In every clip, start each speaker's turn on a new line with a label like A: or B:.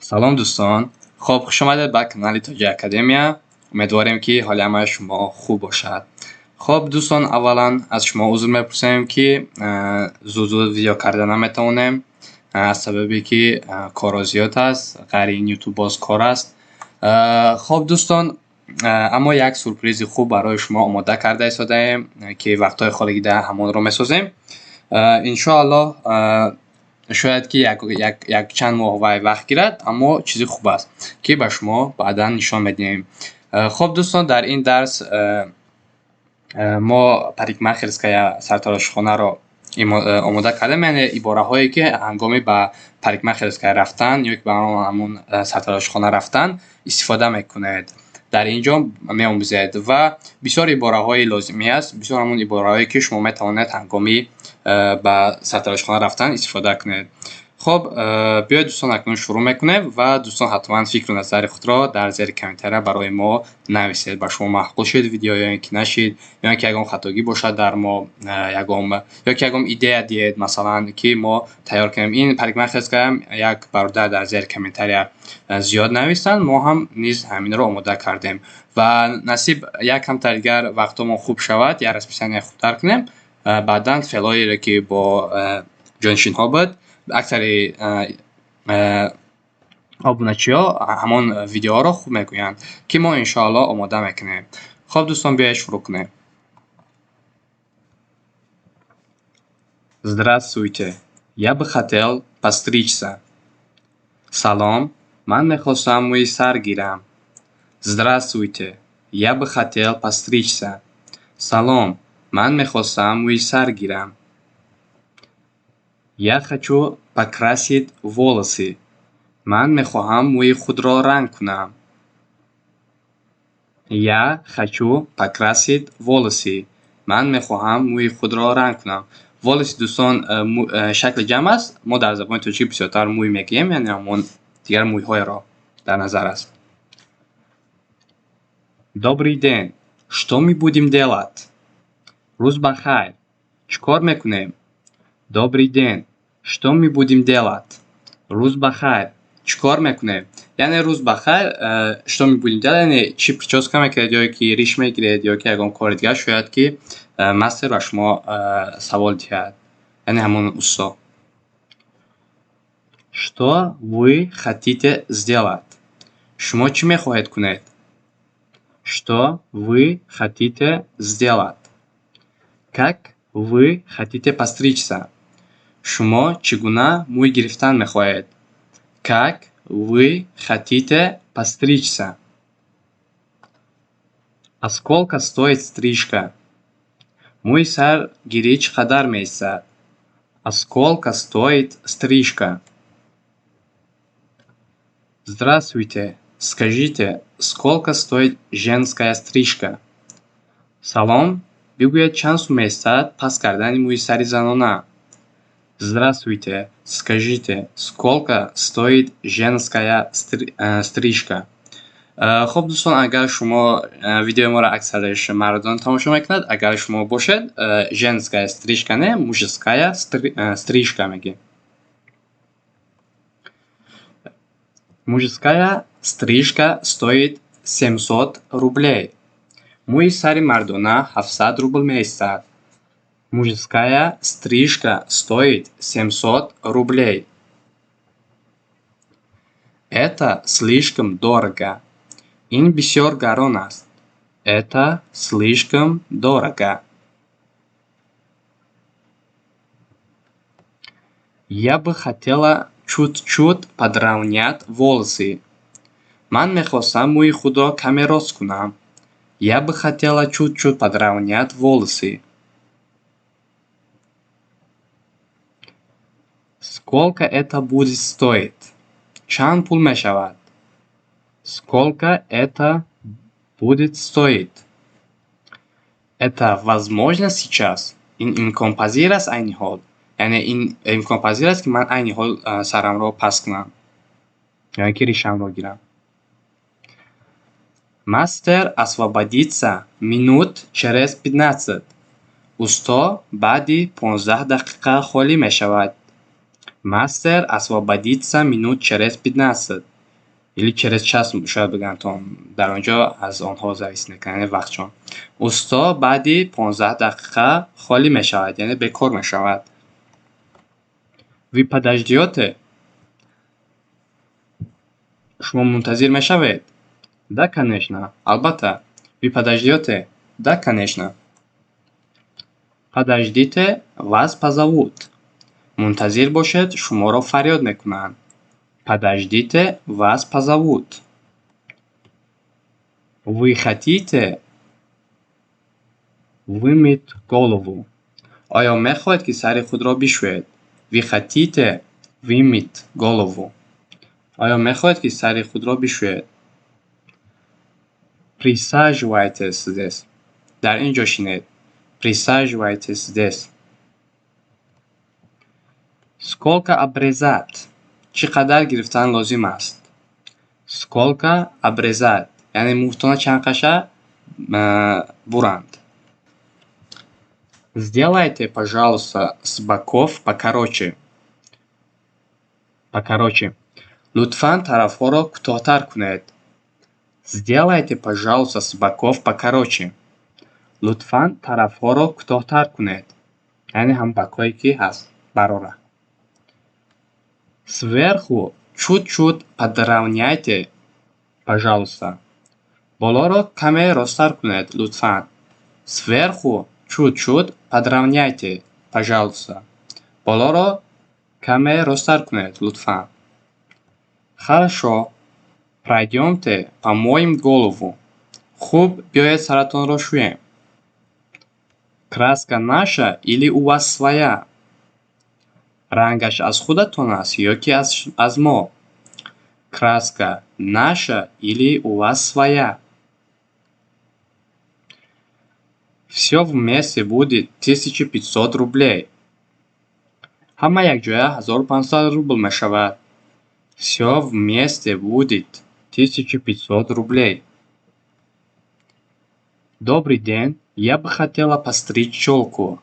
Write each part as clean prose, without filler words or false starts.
A: Салом, дӯстон! Хоб, хуш омадед ба канали Тоҷи Академия. Умедворем, ки ҳоли ҳамаи шумо хуб бошад. Хоб, дӯстон, аввалан аз шумо узр мепурсем, ки зуд зуд видео карда наметавонем, аз сабабе ки корҳо зиёд аст, ғайри ин Ютуб боз кор аст. Хоб, дӯстон, аммо як сюрпризи хуб барои шумо омода карда истодаем, ки вақтҳои холигида ҳамонро месозем. Иншоаллоҳ, шояд ки як чанд моҳ вай вақт гирад, аммо чизи хуб аст, ки ба шумо баъдан нишон медиҳем. Хоб, дӯстон, дар ин дарс мо парикмахерская, сартарошхонаро омода кардем, яъне ибораҳое, ки ҳангоми ба парикмахерская рафтан ё ки ба ҳамон сартарошхона рафтан истифода мекунед, дар ин ҷо меомӯзед. Ва бисёр ибораҳои лозимӣ аст, бисёр ҳамон ибораҳое, ки шумо метавонед ҳангоми ба сартарошхона рафтан истифода кунед. Хоб, биёед, дӯстон, акнун шурӯъ мекунем. Ва дӯстон, ҳатман фикру назари худро дар зери комментария барои мо нависед: ба шумо маъқул шуд видео ё ин ки нашид, ё ин ки ягон хатогӣ бошад дар мо, ягон ё ки ягон идея диҳед, масалан, ки мо тайёр кунем. Ин парикмахерская як бародар дар зери комментария зиёд нависанд, мо ҳам низ ҳаминро омода кардем. Ва насиб, як камтар дигар вақтҳомон хуб шавад, як расписание хубтар кунем, баъдан феълҳоеро, ки бо ҷонишинҳо буд, аксари обуначиҳо ҳамон видеоҳоро хуб мегӯянд, ки мо иншоаллоҳ омода мекунем. Хоб, дӯстон, биёед шурӯъ кунем. Здравствуйте, я бы хотел постричься. Салом, ман мехостам мӯи сар гирам. Здравствуйте, я бы хотел постричься. Салом, ман мехостам мӯи сар гирам. Я хочу покрасить волосы. Ман мехоҳам мӯи худро ранг кунам. Я хочу покрасить волосы. Ман мехоҳам мӯи худро ранг кунам. Волосы, дӯстон, шакли ҷамъ аст. Мо дар забони тоҷикӣ бисёртар мӯй мегӯем, яъне ҳамон дигар мӯйҳоеро дар назар аст. Добрый день, что мы будем делать? Рӯз ба хайр, чӣ кор мекунем? Добрый день, что мы будем делать? Рӯз ба хайр, чӣ кор мекунем? Яъне рӯз ба хайр, что мы будем делать, яъне чӣ причёска мекунед ё ки риш мегиред, ё ки ягон кори дигар, шояд ки мастер ба шумо савол диҳад, яъне ҳамон уссо. Что вы хотите сделать? Шумо чӣ мехоҳед кунед? Что вы хотите сделать? Как вы хотите постричься? Шумо чӣ гуна мӯй гирифтан мехоҳед? Как вы хотите постричься? А сколько стоит стрижка? Мӯи сар гирӣ чӣ қадар меистад? А сколько стоит стрижка? Здравствуйте, скажите, сколько стоит женская стрижка? Салом, бигӯед, чанд сум меистад паст кардани мӯи сари занона? Здравствуйте, скажите, сколько стоит женская стрижка? Хуб, дӯстон, агар шумо видеои моро аксараш мардон тамошо мекунад, агар шумо бошед, женская стрижка не, мужская стрижка мегӯем. Мужская стрижка стоит 700 рублей. Мӯи сари мардона 700 рубл меистад. Мужская стрижка стоит 700 рублей. Это слишком дорого. Ин бисёр гарон аст. Это слишком дорого. Я бы хотела чуть-чуть подравнять волосы. Ман мехостам мӯи худро каме рост кунам. Я бы хотела чуть-чуть подравнять волосы. Сколько это будет стоить? Чанд пул мешавад? Сколько это будет стоить? Это возможно сейчас? Ин имконпазир аст айни ҳол? Яъне ин имконпазир аст, ки ман айни ҳол сарамро паст кунам ё ин ки ришамро гирам? Мастер освободится минут через 15. Усто баъди 15 дақиқа холӣ мешавад. Мастер освободится минут через 15. Или через час шояд бигӯянд, то дар он ҷо аз онҳо зависит мекунад, яъне вақтшон. Усто баъди 15 дақиқа холӣ мешавад, яъне бекор мешавад. Вы подождёте? Шумо мунтазир мешавед? Да, конечно. Албатта. Вы подождёте? Да, конечно. Подождите, вас позовут. Мунтазир бошед, шуморо фарёд мекунанд. Подождите, вас позовут. Вы хотите вымыть голову? Оё мехоҳед, ки сари худро бишӯед? Вы хотите вымыть голову? Оё мехоҳед, ки сари худро бишӯед? Присаживайтесь здесь. Дар ин ҷо шинед. Присаживайтесь здесь. Сколько обрезать? Чӣ қадар гирифтан лозим аст? Сколько обрезать? Яъне мӯйтона чанд қаша буранд. Сделайте, пожалуйста, с боков покороче. Покороче. Лутфан тарафҳоро кӯтоҳтар кунед. Сделайте, пожалуйста, с боков покороче. Лутфан тарафҳоро кӯтоҳтар кунед. Яъне ҳам бок ҳое, ки ҳаст, барора. Сверху чуть-чуть подравняйте, пожалуйста. Болоро каме росттар кунед, лутфан. Сверху чуть-чуть подравняйте, пожалуйста. Болоро каме росттар кунед, лутфан. Хорошо, пройдёмте, помоем голову. Хуб, биёед, саратонро шӯем. Краска наша или у вас своя? Рангаш аз худатон аст ё ки аз мо? Краска наша или у вас своя? Всё вместе будет 1500 рублей. Ҳама якҷоя 1500 рубл мешавад. Всё вместе будет 1500 рублей. Добрый день, я бы хотела постричь чёлку.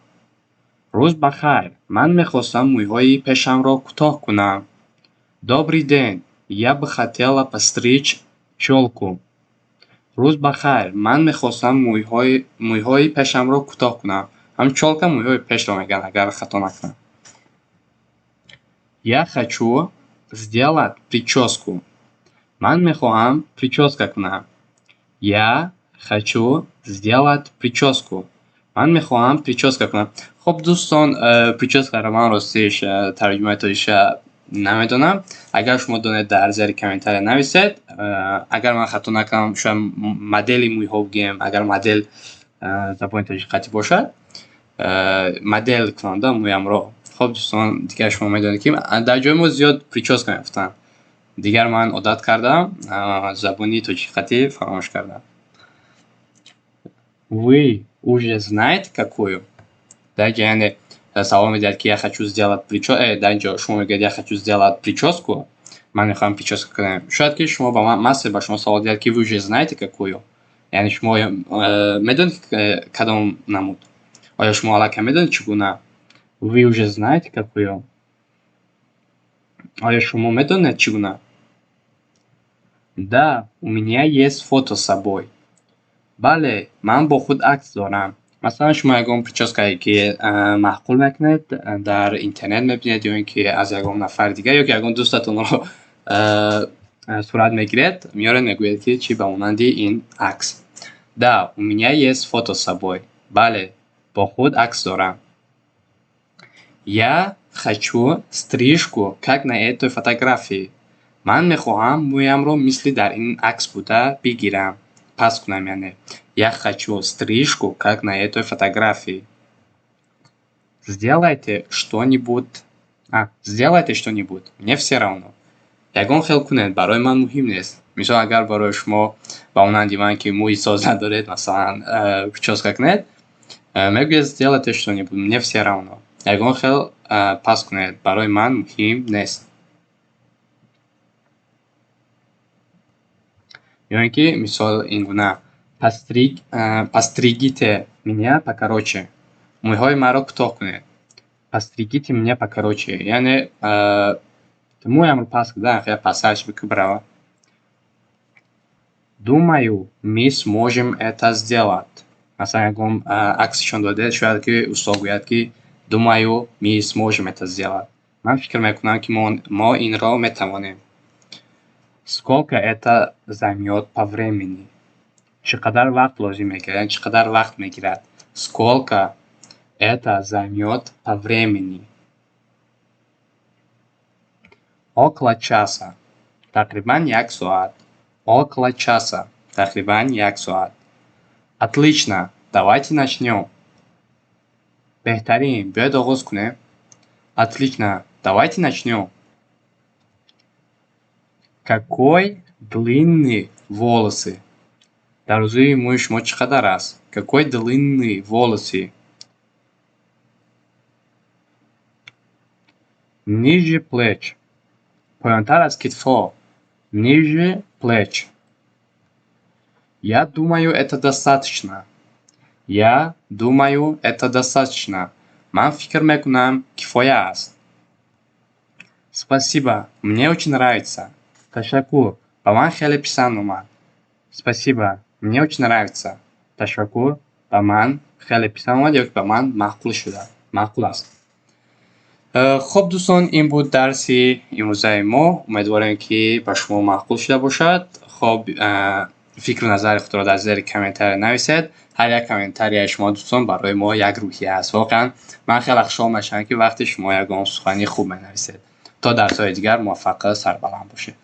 A: Рӯз ба хайр, ман мехостам мӯйҳои пешамро кӯтоҳ кунам. Добрый день, я бы хотела постричь чёлку. Рӯз ба хайр, ман мехостам мӯйҳои пешамро кӯтоҳ кунам. Ҳам чёлка мӯйҳои пешро мегӯянд, агар хато накунам. Я хочу сделать причёску. Ман мехоҳам причёска кунам. Я хочу сделать причёску. Ман мехоҳам причёска кунам. Хуб, дӯстон, причёска ро ман ростиш тарҷумаи тоҷикиша намедонам. Агар шумо донед, дар зери комментария нависед. Агар ман хато накунам, шояд модели мӯйҳо бигӯем, агар модел забони тоҷик қатъӣ бошад. Модел кунам да мӯямро. Хуб, дӯстон, дигар шумо медонед, ки дар ҷои мо зиёд причёска мегуфтанд. Дигар ман одат кардам, забони тоҷики қатъӣ фаромӯш кардам. Вы уже знаете, какую? Дар ҷа яъне савол медиҳад, ки я хочу сделать причё дар ин ҷо шумо мегӯед: «Я хочу сделать причёску», ман мехоҳам причёска кунам. Шояд ки шумо ба ман, мастер ба шумо савол диҳад, ки вы уже знаете, какую? Яъне шумо медонед, кадом намуд? Оё шумо аллакай медонед, чӣ гуна? Вы уже знаете, какую? Оё шумо медонед, чӣ гуна? Да, у меня есть фото с собой. Бале, ман бо худ акс дорам. Масалан, шумо ягон причёска е, ки маъқул мекунед, дар интернет мебинед ё ин ки аз ягон нафари дигар ё ки ягон дӯстатонро сурат мегиред, меоред, мегӯед, ки чӣ ба монанди ин акс. Да, у меня есть фото с собой. Бале, бо худ акс дорам. Я хочу стрижку, как на этой фотографии. Ман мехоҳам мӯямро мисли дар ин акс буда бигирам, паст кунам яъне. Я хочу стрижку, как на этой фотографии. Сделайте что-нибудь, сделайте что-нибудь, мне всё равно. Ягон хел кунед, барои ман муҳим нест. Мисол, агар барои шумо ба монанди ман, ки мӯи соз надоред, масалан, причёска кунед, мегӯед: «Сделайте что-нибудь, мне всё равно». Ягон хел паст кунед, барои ман муҳим нест. Ё ин ки мисол ин гуна: постригите меня покороче. Мӯйҳои маро кӯтоҳ кунед. Постригите меня покороче. Яъне мӯямро паст кунед, пасаш бикун, биравад. Думаю, мы сможем это сделать. Масалан, ягон акс нишон додед, шояд ки устод гӯяд, ки думаю, мы сможем это сделать. Ман фикр мекунам, ки мо инро метавонем. Сколько это займёт по времени? Чӣ қадар вақт лозим мегирад, яъне чӣ қадар вақт мегирад? Сколько это займёт по времени? Около часа. Тақрибан як соат. Около часа. Тақрибан як соат. Отлично, давайте начнём. Беҳтарин, биёед оғоз кунем. Отлично, давайте начнём. Какой длинные волосы! Дарозии мӯи шумо чӣ қадар аст? Какой длинные волосы! Ниже плеч. Поёнтар аз китфҳо. Ниже плеч. Я думаю, это достаточно. Я думаю, это достаточно. Ман фикр мекунам, кифоя аст. Спасибо, мне очень нравится. Ташаккур, ба ман хеле писанд омад. Спасибо, мне очень нравится. Ташаккур, ба ман хеле писанд омад ё ки ба ман маъқул шуда, маъқул аст. Хуб, дӯстон, ин буд дарси имрӯзаи мо. Умедворем, ки ба шумо маъқул шуда бошад. Хоб, фикру назари худро дар зери комментария нависед. Ҳар як комментарияи шумо, дӯстон, барои мо як рӯҳия аст. Воқеан, ман хеле хушҳол мешавам, ки вақте шумо ягон сухани хуб менависед. То дарсҳои дигар муваффақу сарбаланд бошед.